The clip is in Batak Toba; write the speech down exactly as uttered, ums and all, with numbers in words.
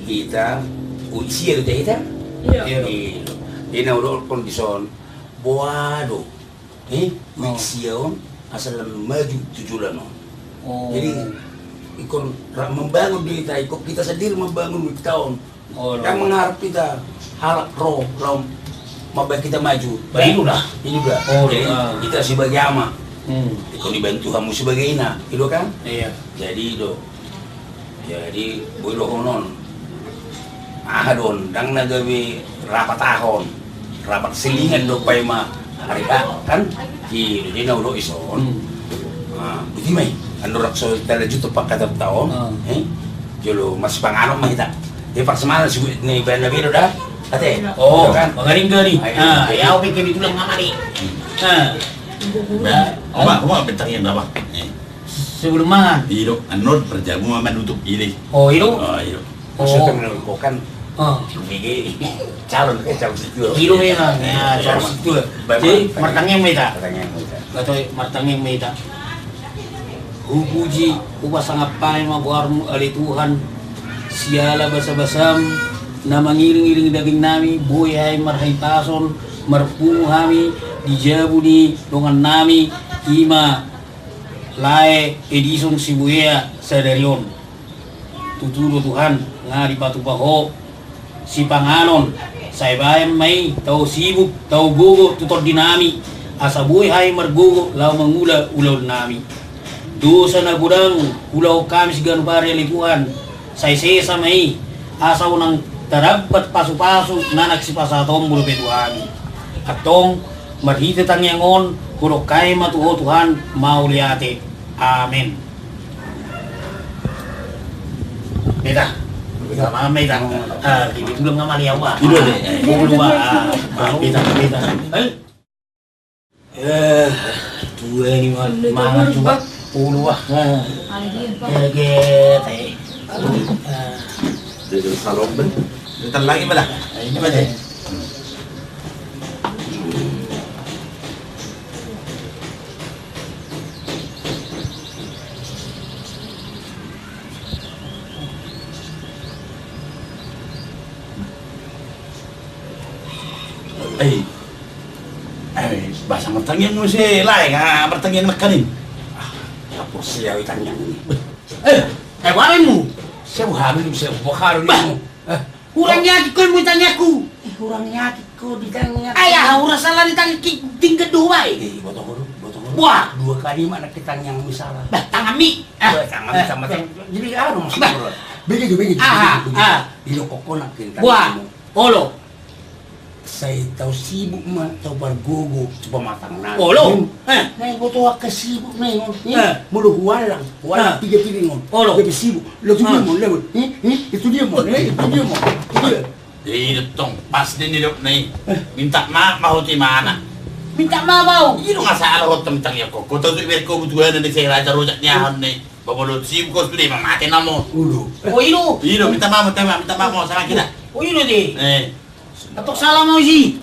Hita, ui sia do hita? Iya. Iya. Jadi na hudokkon dison, boha do, eh, ui sia on asa lam maju tu joloan on. Jadi ingkon ra-, membangun do hita, ingkon hita sandiri membangun ui ta on. Ndang mengharap hita halak ro laho mambahen hita maju. Ba i do da. I do da. Jadi hita sebagai ama, ingkon dibantu hamu sebagai ina, i do kan? Iya. Jadi do. Jadi boi dohonon. Aha do on, ndang na gabe rapat aha on. Rapat selingan do paima ari Ahad kan. Jadi na hudok dison. Boti ma i, andorang so talajuthon pangkatahonta on, eh, jolo marsipanganon ma hita. Dia parsimanganon si boi na ibaen na bere do da. Ate. Oh, mangaringga i. Ai au pe kebetulan mangan i. Omak, omak bentang yang apa? Sebelum mangan. I do, annon parjabu ma manutup i do. Oh, i do? Oh, i do. Maksudnya menurut kau kan, oh, si Mege calon, eh, calon setua. I do memang, ya, calon setua. Jadi martangiang ma hita. Martangiang ma hita. Betul, martangiang ma hita. Hupuji, hupasangap hami ma goarmu ale Tuhan, siala basabasam na mangiringiring daging nami, boi hami marhahipason, marpungu hami di jabu ni dongan nami, i ma lae Edison Sibuea sadari on. Tutu do Tuhan, nga dipatupa Ho sipanganon, sai baen ma i tao sibuk tao gogo tu tondi nami, asa boi hami margogo laho mangula ulaon nami. Dosa na godang huulahon hami siganup ari ale Tuhan, sai sesa ma i, asa unang tadapot pasupasu na naeng sipasahatonmu dope tu hami. Antong marhite tangiang on hudok hami ma tu Ho Tuhan mauliate. Amen. Beta. Beta. Mama beta. Ah, di beta ulang sama dia, Wak. Ulang, ah, beta, beta. Eh, dua ni, Wak. Mangan juga. Ulang, Wak. Ah. Oke, teh. Ah. Jadi salon, Ben. Bentar lagi, Bang. Ini, Bang. Eh, eh, boasa martangiang muse lae, nga martangiang nangkaning. Ah, porsea au tangiang i. Eh, eh, boha do ninmu? Sai boha do ninmu, sai boha do ninmu. Bah. Eh. Hurang yakin ho muse tangiangku. Eh, hurang yakin ho di tangiangku. Ai aha, hurang sala di tangiangki, tinggal dua bae. Eh, boto ho, boto ho. Wah. Dua kali ma nangkin tangiangmi sala. Bah, tanganmi. Ah. Bah, tanganmi sama tangiang. Jadi aha do maksudmu? Bah. Begitu, begitu. Aha, begitu. Ah. Di lokok ho nangkin tangiangmu. Wah. Olo. Sai tau sibuk ma tau pargogo tu pamatang nami. Olo. Eh. Nai boto angka sibuk nai on. Eh. Molo huallang, huallang piga piring on. Olo. Gabe sibuk. Laho tu dia mon, laho. Eh, eh, itu dia mon, eh, itu dia mon. Itu dia. Jadi tong pas den didok nai. Eh. Minta maaf ma ho tu imana. Minta maaf au. I do nga salah ho tong tangiang ho. Ho tau tu ibereng ho butuhan ni sai raja rojak ni ahon nai. Ba molo sibuk ho sude ma mate nama. Olo. Oh, i do. I do, minta maaf, minta maaf, minta maaf ma ho sama hita. Oh, i do di. Eh. Antong sala ma ho disi.